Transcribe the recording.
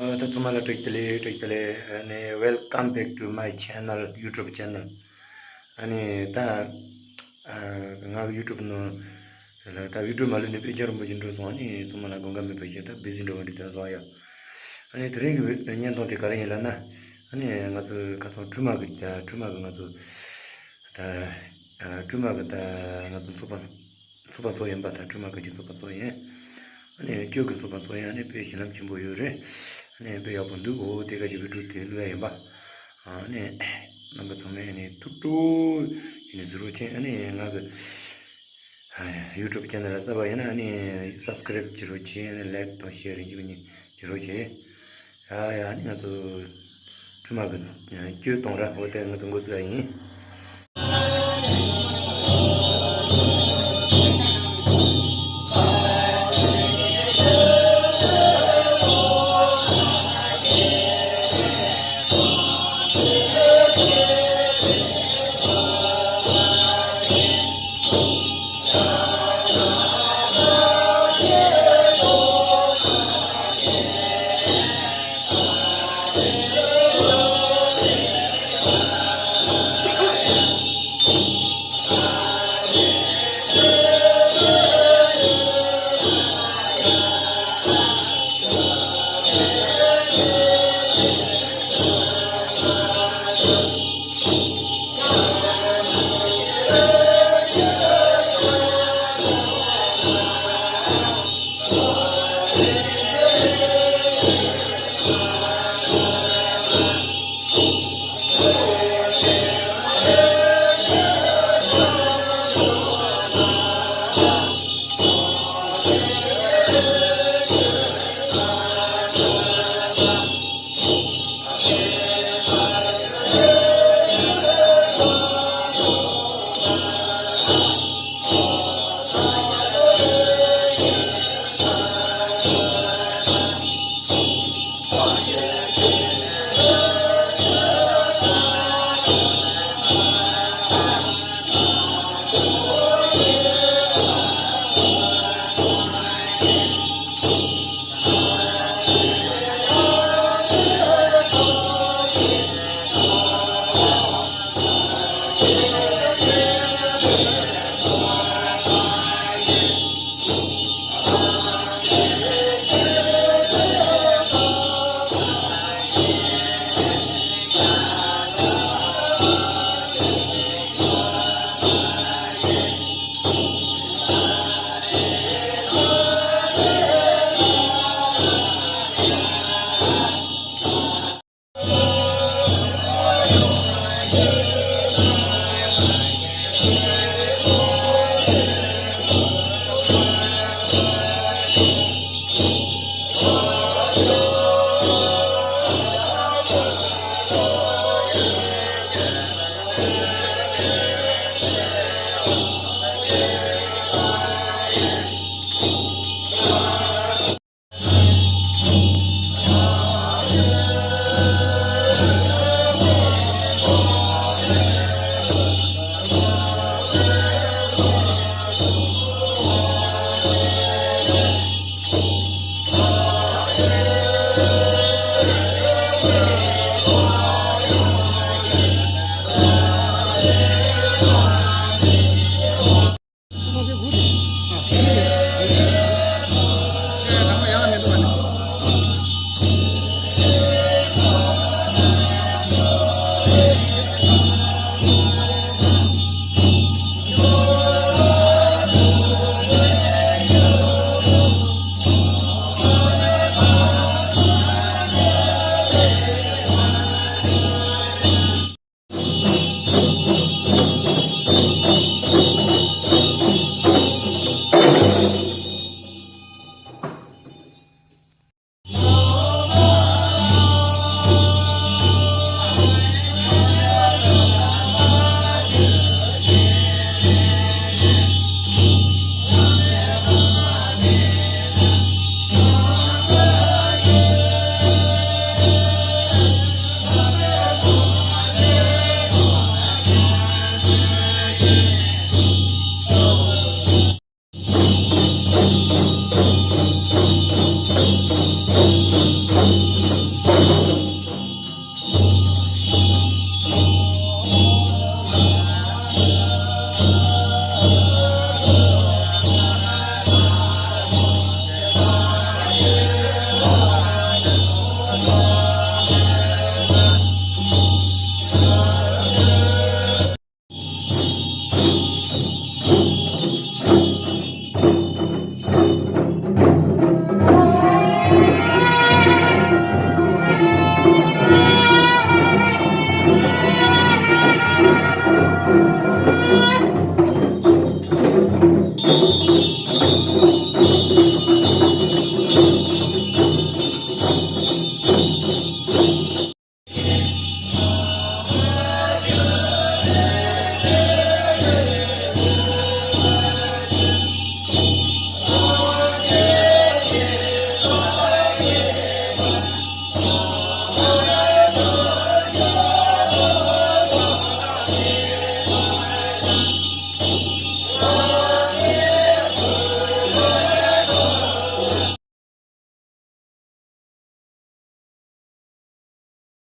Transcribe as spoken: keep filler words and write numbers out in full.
ཨ། ད་ཚང་མ་ལ་བཀྲ་ཤིས་བདེ་ལེགས། བཀྲ་ཤིས་བདེ་ལེགས། ཨ་ནི། Welcome back to my channel, YouTube channel. ཨ་ནི་ད་ཨ་ང་གི་ཡུ་ཊུབ་ནང་ད་བི་ཌིའོ་མ་ལུས་ནས་དཔེ་རྒྱ་རིང་པོ་ཅིག་འགྲོ་སོང་། ཨ་ནི་ཚང་མ་ལ་དགོངས་ཀ་མེད་པ་ཞིག་ད་བི་ཟི་འགྲོ་བ་འདྲ་དེ་སོང་ཡ། ཨ་ནི་དེ་རིང་གི་བརྙན་ཐུང་དེ་ག་རེ་ཡིན་ལབ་ན། ཨ་ནི་ང་ཚོ་ཁ་སང་ཁྲུས་མ་གི་ཁྲུས་མ་གི་ང་ཚོ་ད་ཨ་ཁྲུས་མ་གི་ད་ང་ཚོ་ཚོགས་པ་ཚོགས་པ་ཚོགས་ཡིན་པ། ད་ཁྲུས་མ་གི་ཅིག་ཚོགས་པ་ཚོགས་ཡིན། ཨ་ནི་སྐྱོ་གི་ཚོགས་པ་ཚོགས་ཡིན། ཨ་ནི་དཔེ་བྱིན་རླབས་ཆེན་པོ་ཡོད་རེད། ཨ་ནི་དཔེ་ཡག་པོ་འདུག་འོ་དེ་ག་ཅིག་བི་ཌིའོ་དེ་བླུག་ཡ་ཡིན་པ། ཨ་ནི་རྣམ་པ་ཚང་མས་ཨ་ནི་ཐུགས་སྤྲོ་བྱས་ནས་གཟིགས་རོགས་བྱེད། ཨ་ནི་ང་གི་ཡུ་ཊུབ་ཆེ་ནལ་ལ་གསར་པ་ཡིན་ན་ཨ་ནི་སབ་སི་ཀ་རེབ་བྱེད་རོགས་བྱེད། ཨ་ནི་ལའིཀ་དང་ཤེར་རིན་ཆེན་གྱིས་བྱེད་རོགས་བྱེད། ཡ་ཡ། ཨ་ནི་ང་ཚོ་ཁྲུས་མ་གི་སྐྱོ་གཏོང་ར་འོ་དེ་ང་ཚོ་འགོ་བཙུགས་ཡ་ཡིན།